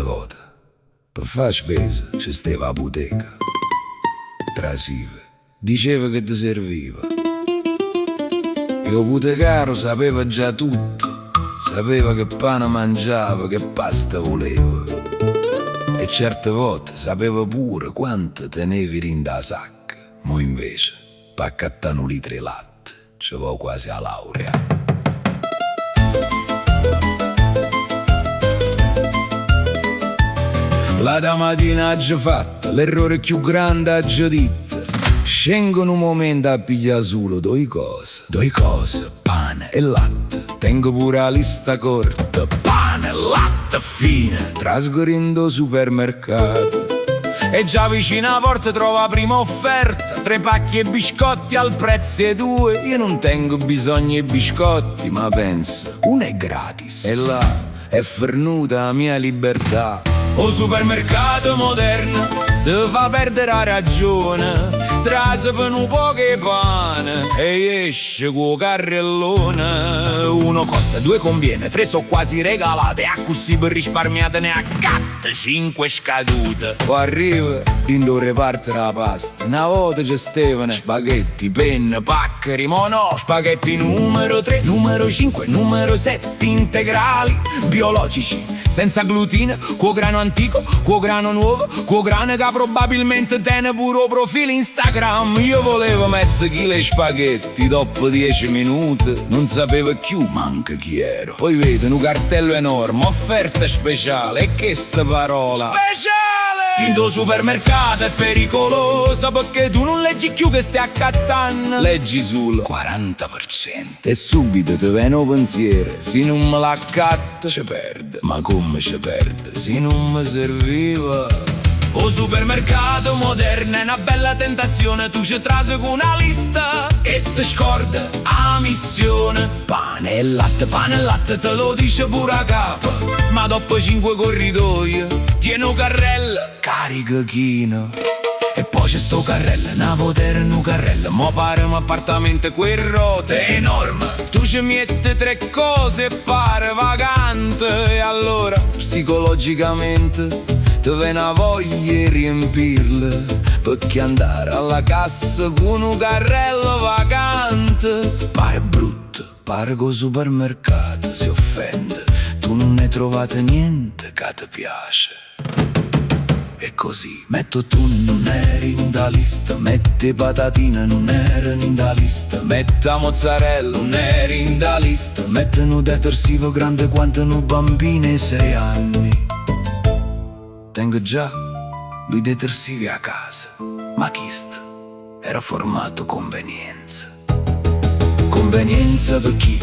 Vota, p' fa 'a spesa, c' stev 'a puteca. Trasiv, dicev che t' serviv e 'o puticaro sapev già tutto. Sapeva che pane mangiav, che pasta vulev. E certe vote sapev pur quanto tenevi dint 'a sacca. Mo invece p'accattà nu litro 'e latte c' vò quasi 'a laurea. L'ata matina aggio fatt l'errore chiù grande, aggio ditt Sceng nu mument a piglià sul doje cose, doje cose, pane e latte. Tengo pure 'a lista corta, pane, latte, fine. Trasgo dint 'o supermercato e già vicino 'a porta trovo 'a prima offerta. Tre pacchi 'e biscotti al prezzo 'e due. Io nun tengo bisogno 'e biscotti, ma penso, uno è gratis. E là è fernuta 'a mia libertà. 'O supermercato moderno te fa perdere 'a ragione. Trase p' nu poco 'e pane e jesce cu 'o carrellone. Uno costa, due conviene, tre so' quasi regalate. Accussì p' risparmià te ne accatt cinque scadute. Po' arriv dint 'o reparto d' 'a pasta. 'Na vota c' stevano spaghetti, penne, paccheri, mo no! Spaghetti numero tre, numero cinque, numero sette, integrali, biologici, senza glutine, cu 'o grano antico, cu 'o grano nuovo, cu 'o grano ca probabilmente tene pure 'o profilo Instagram. Io volevo mezzo chilo 'e spaghetti, dopo 10 minuti nun sapevo chiù manco chi ero. Poi vedo nu cartello enorme, offerta speciale e chesta parola Speciale! Dint 'o supermercato è pericolosa pecché tu nun leggi chiù che stai accattann. Leggi sulo 40% e subito te vene 'o pensiero, si nun me l'accatto ce perdo. Ma comme ce perdo si nun me serviva? 'O supermercato moderno è 'na bella tentazione, tu ce trase cu 'na lista e te scord 'a missione. Pane e latte, pane e latte, te lo dice pure 'a capa. Ma dopo cinque corridoi tiene 'o carrello carico chino. E poi c'è sto carrello, 'na vota era nu carrello, mo pare un appartamento cu 'e rote, è enorme. Tu ci miette tre cose e pare vacante. E allora psicologicamente te vene 'a voglia 'e riempirlo. Perché andare alla cassa cu nu carrello vacante pare brutto, pare che 'o supermercato si offende. Tu nun 'e trovato niente ca te piace. E così metto 'o tunno, nun era dint 'a lista, metto 'e patatine, nun erano dint 'a lista, metto 'a mozzarella, nun era dint 'a lista, metto nu detersivo grande quanto nu bambino 'e sei anni. Tengo già due detersivi a casa, ma chisto era formato convenienza. Convenienza per chi?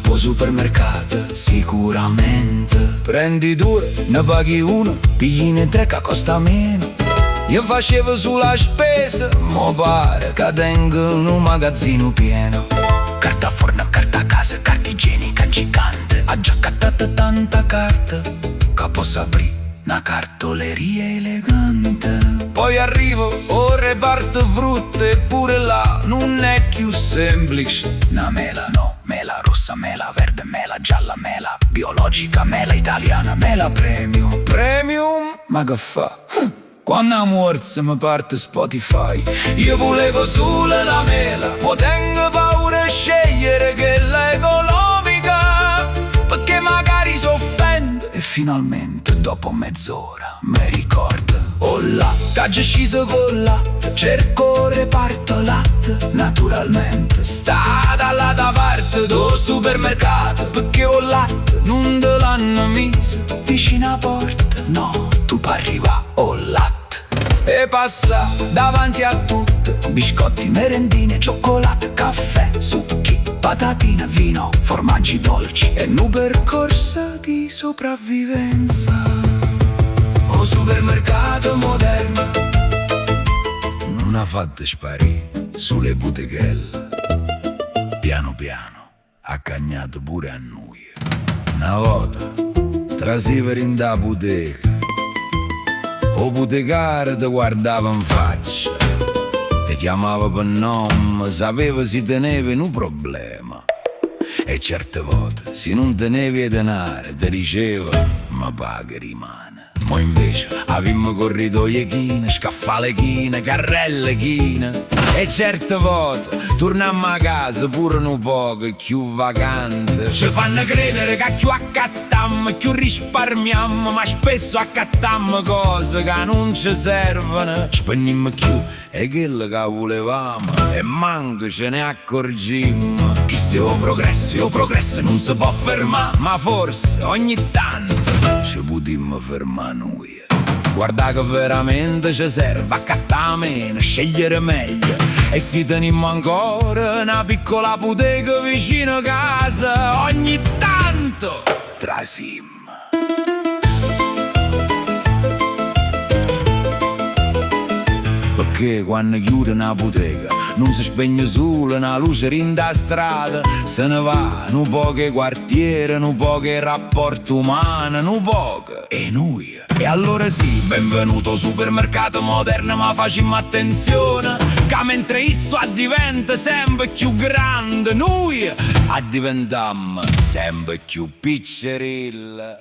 P' 'o supermercato sicuramente. Prendi due, ne paghi uno, pigliane tre ca costa meno. Io facevo sulo 'a spesa, mo pare ca tengo nu magazzino pieno. Carta forno, carta casa, carta igienica gigante. Aggio accattato tanta carta ca posso aprì 'na cartoleria elegante. Poi arrivo 'o reparto frutta e pure là nun è chiù semplice. 'Na mela no, mela rossa, mela verde, mela gialla, mela biologica, mela italiana, mela premium. Premium? Ma che fa? Quann 'a muorz mi parte Spotify. Io volevo solo 'na mela, mo tengo paura 'e scegliere chella economica, perché magari s'offende. E finalmente dopo mezz'ora mi ricordo 'O latte, aggio sciso cu 'o latte, cerco 'o reparto latte. Naturalmente sta dall'altra parte do supermercato, perché 'o latte nun te l'hanno miso vicino 'a porta. No, tu p'arrivà 'o latte 'e passà davanti a tutto. Biscotti, merendine, cioccolato, caffè, succhi, patatine, vino, formaggi dolci. È nu percorso di sopravvivenza. 'O supermercato moderno nun ha fatto sparì solo 'e buttighelle. Piano piano ha cagnato pure a nuje. 'Na vota trasive dint 'a puteca, 'o puticaro te guardava 'nfaccia, te chiamava pe' nomme, sapeva si tenevi nu problema. E certe vote, si nun tenevi 'e denare, te diceva, m' paghi dimane. Mo invece avimmo corridoie chine, scaffale chine, carrelle chine. E certe vote turnammo 'a casa pure nu poco cchiù vacante. Ce fanno credere ca cchiù accattammo, cchiù risparmiammo, ma spesso accattammo cose ca nun ce servono. Spennimmo cchiù 'e chello ca vulevamo e manco ce ne accorgimmo. Chisto è 'o progresso e 'o progresso nun se po' fermà, ma forse ogni tanto ce putimmo fermà nuje. Guardà che veramente ce serve, accattà meno, scegliere meglio. E si tenimmo ancora na piccola puteca vicino casa, ogni tanto trasimmo. Pecché quanno chiude na puteca nun se spegne sulo na luce dint' 'a strada, se ne va nu poco 'e quartiere, nu poco 'e rapporto umano, nu poco 'e nuje. E allora sì, benvenuto 'o supermercato moderno, ma facimmo attenzione, ca mentre isso addiventa sempre cchiù grande, nuje addiventammo sempre cchiù piccerille.